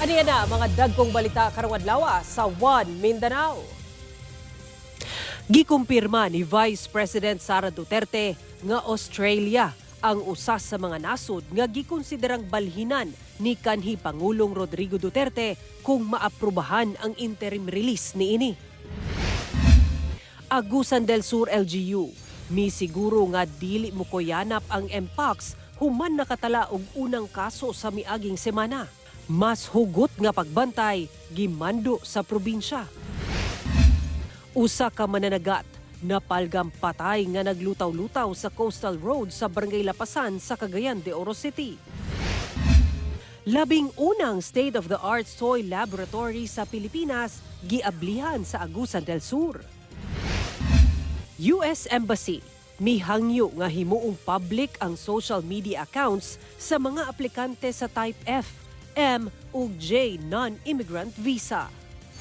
Aniya na mga dagkong balita karong adlaw sa One Mindanao. Gikumpirma ni Vice President Sara Duterte nga Australia ang usa sa mga nasod nga gikonsiderang balhinan ni kanhi Pangulong Rodrigo Duterte kung maaprubahan ang interim release niini. Agusan del Sur LGU, misiguro nga dili mo koyanap ang Mpox human nakatala og unang kaso sa miaging semana. Mas hugot nga pagbantay gimando sa probinsya. Usa ka mananagat napalgam patay nga naglutaw-lutaw sa coastal road sa Barangay Lapasan sa Cagayan de Oro City. 11 na state-of-the-art soil laboratory sa Pilipinas giablihan sa Agusan del Sur. US Embassy mihangyo nga himuong public ang social media accounts sa mga aplikante sa Type F, M ug J non-immigrant visa.